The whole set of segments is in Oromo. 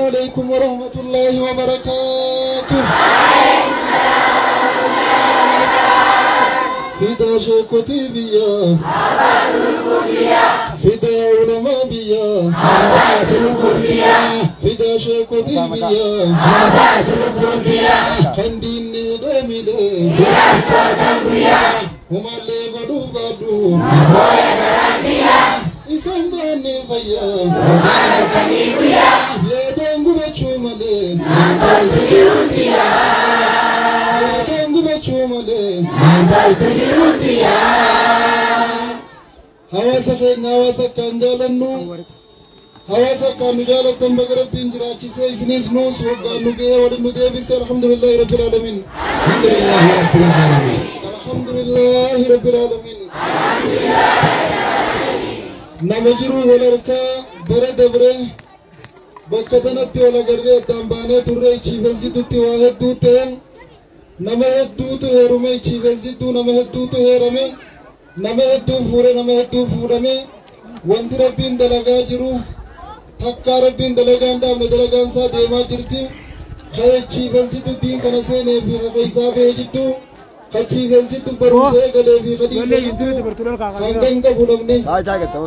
عليكم ورحمة الله وبركاته. فدا شيخ بيا فدا علماء بيا فدا شيخ بيا خندين دميده ومالي غدو بادو isambane faya yedengu bechumale yedengu bechumale hawaasa keenya hawaasa akkaan jaalannu hawaasa akkaan nu jaalattan baga rabbiin jiraachisee isinis nuus waggaan nu ga'ee waliin nu deebise. Alhamdulillahi rabbil alamin. Alhamdulillahi rabbil alamin. Nama jiru wal harkaa bara dabre bakka tanatti wal agarree addaan baanee turre ichiifes jidduutti waa hedduu ta'e nama hedduutu heerume ichiifes jidduu nama hedduutu heerame nama hedduu fuure nama hedduu fuudhame. Wanti rabbiin dalagaa jiru takkaa rabbiin dalagaa hin dhaabne dalagaan isaa deemaa jirti. Ka'ichiifes jidduu diin kana seenee fi kaqeessaa bahee jidduu kachiifes jidduu barumsa eegalee fi kadiisa jidduu hanga hin qabu namni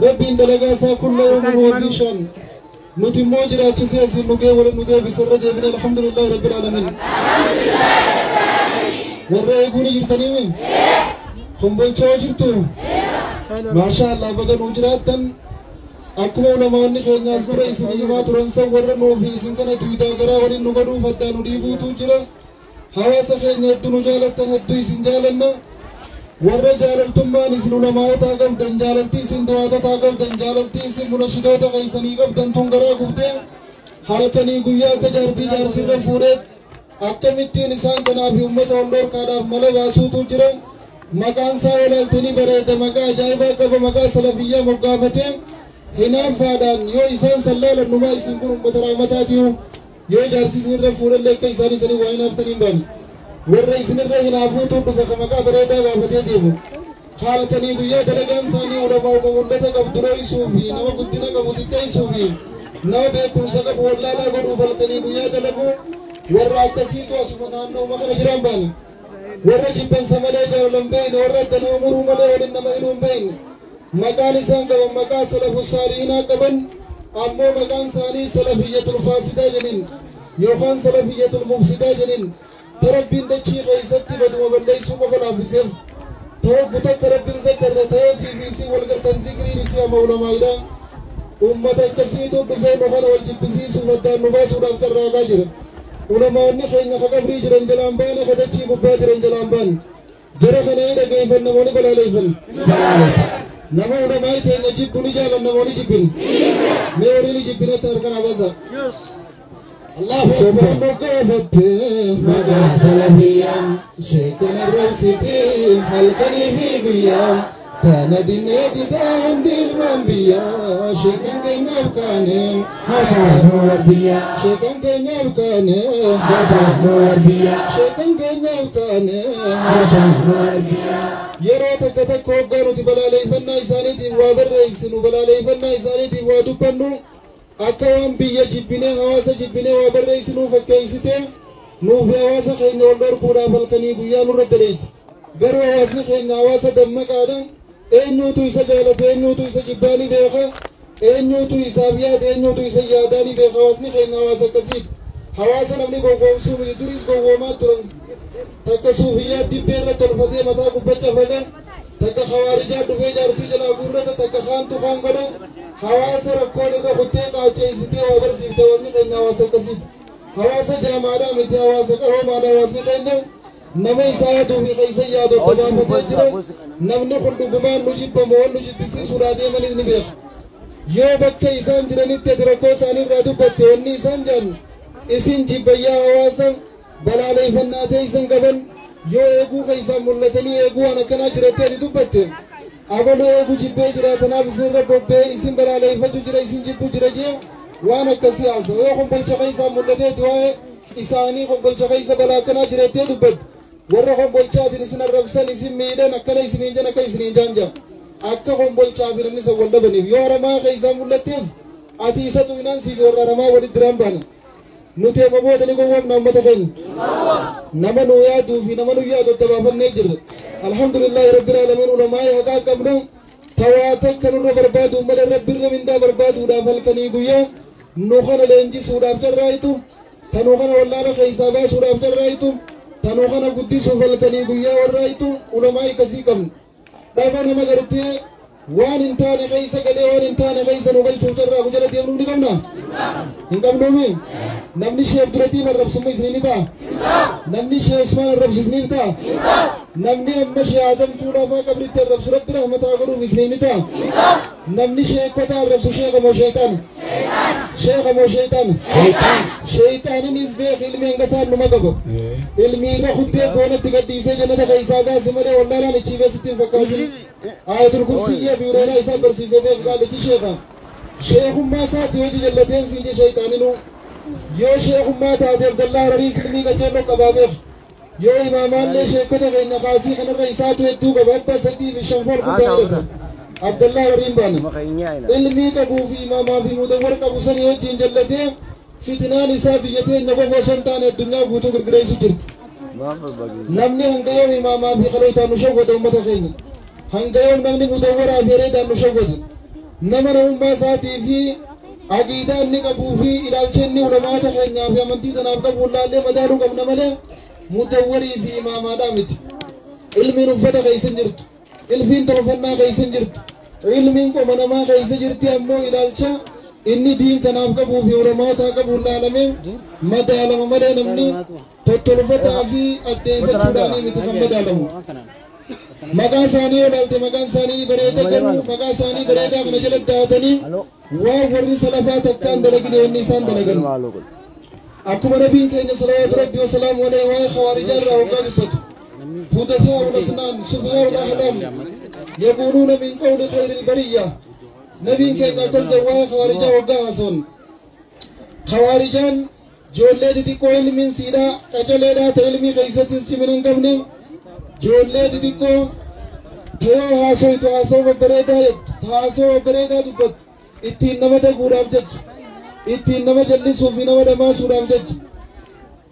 rabbiin dalagaa isaa kulla yawmin huwa fi shan nuti immoo jiraachisee asiin nu ga'ee waliin nu deebise irra deebine. Alhamdulillahi rabbil alamin. Warra eeguu ni jirtaniimi kombolchaa jirtu maasha Allah baga nuu jiraattan. Akkuma ulamaanni keenyaas dura isin himaa turan san warra nuufi isin kana duudaa garaa waliin nu godhuuf addaan nu dhiibuutu jira. Hawaasa keenya hedduu nu jaalattan hedduu isin jaalanna. Warra jaalaltummaan isin ulamaawotaa qabdan jaalaltii isin du'aatotaa qabdan jaalaltii isin munashidoota keessanii qabdan tun garaa gubdee halkanii guyyaa akka jaartii jaarsirra fuudhee akkamittiin isaan kanaaf uummata wal dhorkaadhaaf mala baasuutu jira. Maqaan isaa olaaltanii bareeda maqaa ajaa'ibaa qaba maqaa salafiyyaa moggaafatee hinaaffaadhaan yoo isaan sallaalan numaa isin kun uummata raamataatiiyu yoo jaarsi isinirra fuudhallee akka isaan isanii waan hinaaftanii hin baane. Warra isinirra hinaafuutu dhufe ka maqaa bareedaa baafatee deemu. Halkanii guyyaa dalagaan isaanii ulamaa mul'ata qabdu dho'isuu fi nama guddina qabu xiqqeessuu fi nama beekumsa qabu wallaalaa godhuuf halkanii guyyaa dalagu warra akkasiitu asuma naannooma kana jiraan baane. Warra jibbansa malee jaalalan beeyne warra adda nama muruu malee waliin nama hidhuu hin beeyne. Maqaan isaan qaban maqaa salafu saalihinaa qaban ammoo maqaan isaanii salafiyyatul faasidaa jedhin yookaan salafiyyatul mufsidaa jedhin ta rabbiin dachii keessatti baduma balleessuu qofa laaffiseef tawaggu takka rabbiin zakkarre tayoo sii fi isii wal gartan zikriin isii amma ulamaayidha. Uummata akkasiitu dhufee nu kana wal jibbisiisuuf addaan nu baasuudhaaf carraaqaa jira. Ulamaanni keenya ka qabrii jiran jalaan baane ka dachii gubbaa jiran jalaan baane. Jara kana ni dhageeffan namoonni balaaleeffan. Nama ulamaa keenya jibbu ni jaalan namoonni jibbin. Mee warri ni jibbinatti harkaan baasa. Allahu Soofaan Akbar. moggaafattee maqaa salafiyyaan sheekan arrabsitee halkanii fi guyyaa tana dinnee didaan dilmaan biyyaa sheekan keenyaaf kaane Hataanu wardiya. sheekan keenyaaf kaane Hataanu wardiya. sheekan keenyaaf kaane. Hataanu wardiya. Yeroo takka takka hoggaa nuti balaaleeffannaa isaaniitiif waa barreessinu balaaleeffannaa isaaniitiif waa dubbannu akka waan biyya jibbinee hawaasa jibbinee waa barreessinuu fakkeessitee nuufi hawaasa keenya wal dhorkuudhaaf halkanii guyyaa nurra daleetti. Garuu hawaasni keenya hawaasa dammaqaadha. Eenyuutu isa jaalate eenyuutu isa jibbaa ni beeka. Eenyuutu isaaf yaada eenyuutu isa yaadaa ni beeka. Hawaasni keenya hawaasa akkasiiti. Hawaasa namni gowwoomsuu miti duris gowwoomaa turan takka suufiyyaa dibbee irra tolfatee mataa gubbacha faga takka khawaarijaa dhufee jaartii jalaa guurrata takka kaantu kaan godha hawaasa rakkoon irra kuttee qaaceessitee waa barsiifte. Hawaasni keenya hawaasa akkasiiti. Hawaasa jaamaadhaa miti hawaasa qaroomaadha. Hawaasni keenya nama isaa yaaduu fi keessa yaadu adda baafatee jira. Namni kun dhugumaan nu jibbamu waan nu jibbisiisuudhaa deemanis ni beeka. Yoo bakka isaan jiranitti ati rakkoo isaanii irraa dubbatte wanni isaan jedhan isin jibbayyaa hawaasa balaaleeffannaa ta'e isin qaban yoo eeguu keessaan mul'atanii eeguu waan akkanaa jirattee ati dubbatte abaluu eeguu jibbee jira tanaaf isinirra bobbee isin balaaleeffachuu jira isin jibbuu jira jee waan akkasii haasa'u. Yoo kombolcha keessaan mul'ateeti waa'ee isaanii kombolcha keessa balaa akkanaa jirattee dubbatte warra kombolchaatiin isin arrabsan isin miidhan akkana isiniin jan akka isiniin jaan jaa akka kombolchaa fi namni san wal dhabaniif yoo haramaa keessaan mul'attees ati isa tuqnaan siif warra haramaa walitti diraan baana. Nuti amma booda ni gowwoomna uummata keenya. Nama nu yaaduu fi nama nu yaadu adda baafannee jirra. Alhamdulillahi rabbil aalamiin ulamaa haqaa qabnu tawaa takka nurra barbaadu malee rabbirra mindaa barbaaduudhaaf halkanii guyyaa nu kana leenjisuudhaaf carraayitu tanuu kana wallaala keessaa baasuudhaaf carraayitu tanuu kana guddisuuf halkanii guyyaa warraayitu ulamaa akkasii qabnu. Dhaba nama gartee waan hin taane keessa galee waan hin taane keessa nu galchuuf carraa jala deemnuu ni qabna. Hin qabnuumi. Namni Sheekh Abdurratiif arrabsummaa isinii ni ta'a. Namni Sheekh Usmaan arrabsu isiniif ta'a. Namni amma Sheekh Adam Tuulaafaa qabritti arrabsu Rabbi rahmataa godhuuf isiniif ni ta'a. Namni sheekota arrabsu sheeka moo sheeytaan? Sheeka moo sheeytaan? Sheeytaaninis beek ilmi hanga isaan numa qaba. Ilmi irra kuttee goonatti gadhiisee jannata keessaa baase malee wallaalaan ichiifee sitti hin fakkaatin. Ayatul Kursiyyi Abi Hurayraa isaan barsiisee beek qaalichi sheeka. Sheekummaa isaati hojii jallateen siin je sheeytaaninuu. Yoo sheekummaa taate Abdallaa Hararii silmii qajeeloo qabaa beek. Yoo imaamaallee sheekota keenya kaasii kanarra isaatu hedduu qaba abba sadii fi shan fool guddaa godhata. Abdallaa Harariin baana. Ilmii qabuu fi imaamaa fi mudawwar qabu sanii wajjin jallatee fitinaan isaa biyya teenya qofa osoo hin taane addunyaa guutuu girgireessu jirti. Namni hanga yoom imaamaa fi qalootaan nu shawwata uummata keenya. Hanga yoom namni mudawwaraa fi areedaan nu shawwata. Nama namummaa isaatii fi aqiidaa inni qabuu fi ilaalcha inni ulamaata keenyaa fi amantii tanaaf qabu laallee madaaluu qabna malee mudawwarii fi imaamaadhaa miti. Ilmiin uffata keessa hin jirtu. Ilfiin tolfannaa keessa hin jirtu. Ilmiin qoma namaa keessa jirti ammoo ilaalcha inni diin kanaaf qabuu fi ulamaata qabu laalamee madaalama malee namni tottolfataa fi addeeffachuudhaanii miti kan madaalamu. Maqaa isaanii yoo ilaalte maqaan isaanii bareeda garuu maqaa isaanii bareedaa kana jala dahatanii waan warri salafaa takkaan dalagine wanni isaan dalagan. Akkuma nabiin keenya salawaatu rabbi wasalaamu alayhi waa'ee khawaarijaa irraa hoggaa dubbatu. حدثاء الأسنان سفهاء الأحلام يقولون من قول خير البرية. نبي كان أكل جواه خوارجا وقاصون خوارجان جولة دي كو علم سيدا أجلة تعلمي قيسة من قبل جولة دي كو تيو هاسو تهاسو وبريدا تهاسو وبريدا دبت إتين نمد غوراب جج إتين نمد جلسو في نمد ما سوراب جج.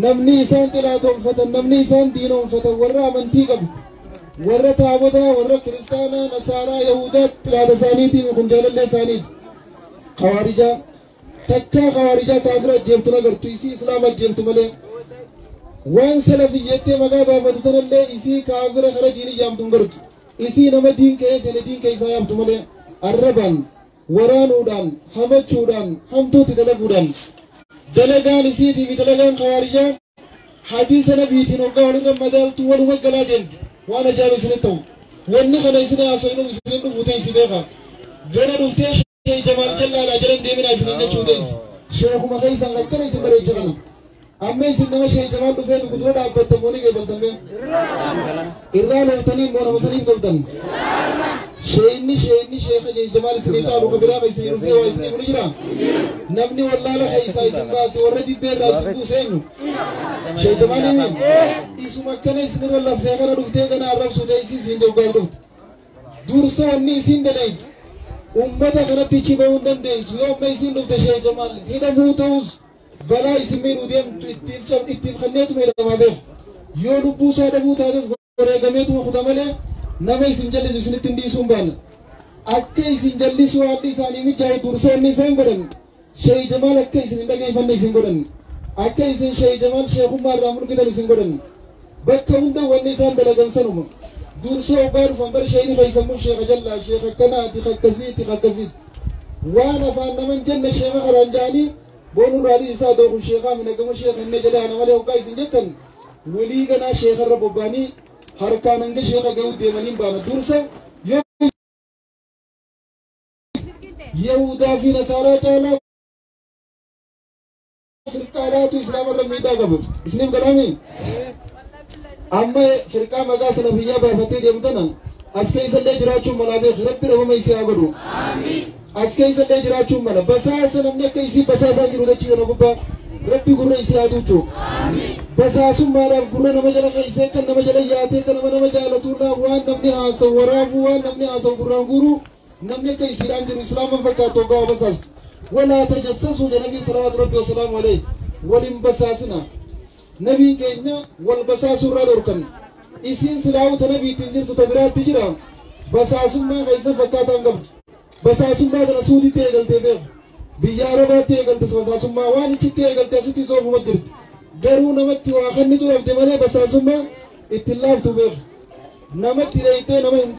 Namni isaan xilaatoonfatan namni isaan diinoonfatan warra amantii qabu warra taabotaa warra kiristaanaa nasaaraa yahudaa xilaata isaaniitiin kun jaalallee isaaniiti. Khawaarijaa takkaa khawaarijaa kaafira ajjeeftu agartu isii islaama ajjeeftu malee waan salafiyyettee maqaa baafatu tanallee isii kaafira kara diinii yaamtu hin gartu. Isii nama diin ka'ee sene diin keessaa yaamtu malee arrabaan waraanuudhaan hamachuudhaan hamtuutti dalaguudhaan. Dalagaan isiitii fi dalagaan khawaarijaa hadiisa nabiitiin hoggaa walirra madaaltu waluma galaa deemti. Waan ajaa'iba isinitti ta'u. Wanni kana isin haasofnuuf isinin dhufu teessi beeka. Gara dhuftee Sheekh Jamaal Jallaadhaa jalan deeminaa isinin jechuu teessi. Sheekuma keessan akkana isin bareecha kana. Amma isin nama Sheekh Jamaal dhufee dhugu dura dhaabbattan moo ni geebaltan bee? Irraa loltanii immoo nama saniif toltan. Sheekni sheekni Sheekh Jamaal isinii caalu ka biraa isinii dhufee waa isinii kuni jira. Namni wallaala keessaa isin baase warra dibbee irraa isin buuse eenyu? Sheekh Jamaal himi? Isuma akkana isinirra lafee kana dhuftee kana arrabsu teessii isin joggaa dhufte. Dursa wanni isin dalaytu ummata kanatti ichi bahuu hin dandeessu. Yoo amma isin dhufte Sheekh Jamaal hidhamuu ta'us balaa isin miidhuu deemtu ittiif kenneetuma hidhamaa beeku. Yoo lubbuu isaa dhabuu taates wareegameetuma kuta malee nama isin jallisu isinitti hin dhiisuu hin baanne. Akka isin jallisuu haalli isaanii mijaa'u dursa wanni isaan godhan Sheekh Jamaal akka isin hin dhageeffanne isin godhan. Akka isin Sheekh Jamaal sheekummaa irraa mulqitan isin godhan. Bakka hunda wanni isaan dalagan sanuma. Dursa hoggaa dhufan bar sheekni keessamuu sheeka jallaa sheeka akkanaati akkasiiti akkasiiti. Waan afaan nama hin jenne sheeka karaan ja'anii boonuu raalii isaa dookun sheekaa minagama sheeka inni jala ana malee hoggaa isin jettan walii ganaa sheekarra bobba'anii harkaan hanga sheeka ga'uu deemanii hin baana. Dursa yoo Yahudaa fi Nasaaraa caalaa firqaadhaatu Islaamarra miidhaa qabu. Isiniif galaami? Amma firqaa maqaa salafiyyaa baafattee deemtu tana as keessallee jiraachuun malaa beeku. Rabbi dhabama isii haa godhu. As keessallee jiraachuun mala. Basaasa namni akka isii basaasaa jiru dachii kana gubbaa Rabbi gurra isii haa duuchu. Basaasummaadhaaf gurra nama jala keessee kan nama jala yaatee kan nama jaalatuudha waan namni haasa'u waraabuu waan namni haasa'u gurraan guuruu namni akka isiidhaan jiru Islaaman fakkaatu hoggaa basaasu. Walaa tajassasuu jedhamii salawaatu Rabbi wasalaamu alayhi. Waliin basaasina. Nabiin keenya wal basaasuu irraa dhorkan. Isiin silaa'u ta nabiitiin jirtu ta biraatti jira. Basaasummaa keessa fakkaataan qabdu. Basaasummaa tana Suuditti eegaltee beeku. Biyya Arabaatti eegalte basaasummaa waan ichitti eegalte asitti soofuma jirti. Garuu namatti waa kennitu dhabde malee basaasummaa ittiin laaftu beeku. Namatti dheeyitee nama hin